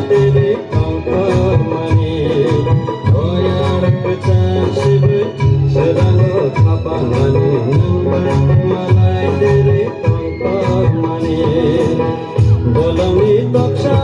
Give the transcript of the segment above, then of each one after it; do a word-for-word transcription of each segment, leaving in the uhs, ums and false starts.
Tiri tongthokmani, boyar kwchang sibui, swrango khapangmani, nwng bai malai tiri tongthokmani, bolongni toksa.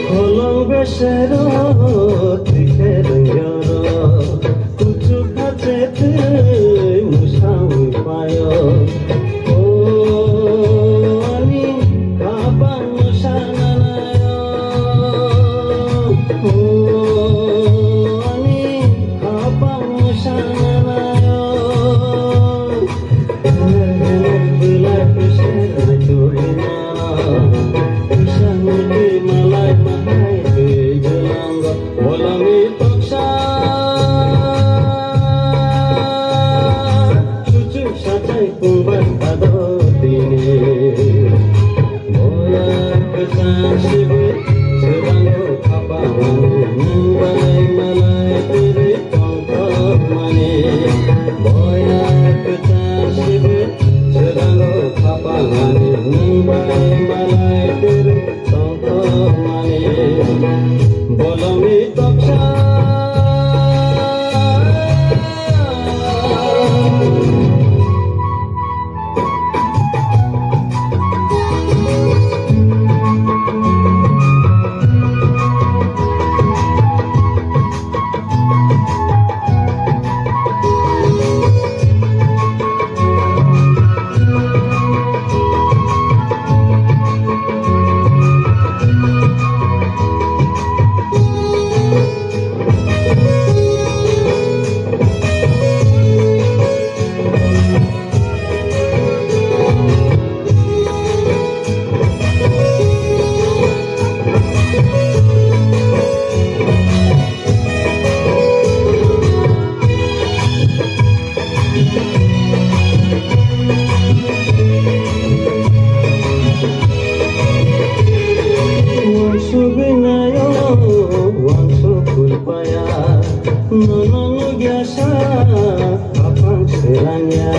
Kolong besero tikhe rengyo ro, kuchuk hache tei musang payo. O ani kabang sana nayo. O ani kabang sana nayo. Hener hener belai kuser naitugina. Kuser niti malai mahai twi jelango. Bolongni toksa. Chuchuk sachai pungbai tado tini. Boya kwchang sibui, swrango khapangmani, nwng bai malai tiri tongthokmani. Boya kwchang sibui, swrango khapangmani, nwng bai malai tiri tongthokmani. Bolongni toksa. Wansugwi nayo, wansuk kulpaya, nono nugya sa, apang serangya.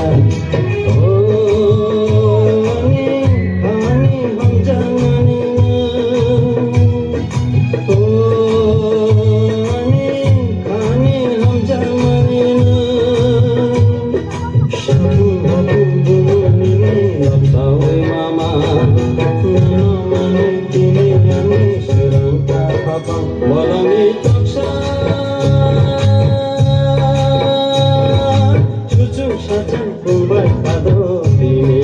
O ani, ani hamjakmani no. O ani, ani hamjakmani no. Satung hatung bumung nini lapsawi mama. Nano mani tini ani serang ta khapang. Bolongni toksa. Chuchuk sachang pungbai tado tini.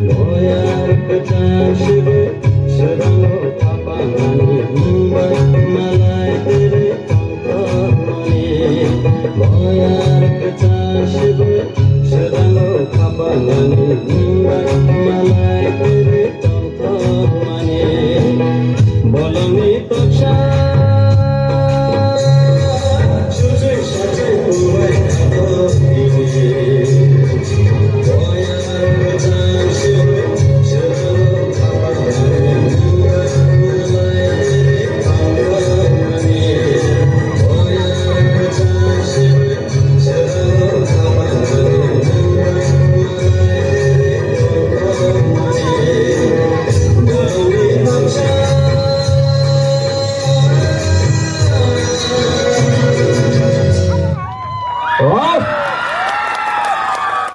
Boyar kwchang sibui, swrango khapangmani, nwng bai malai tiri tongthokmani. Boyar kwchang sibui, swrango khapangmani, nwng bai malai tiri tongthokmani. Bolongni toksa. Chuchuk sachang pungbai tado tini.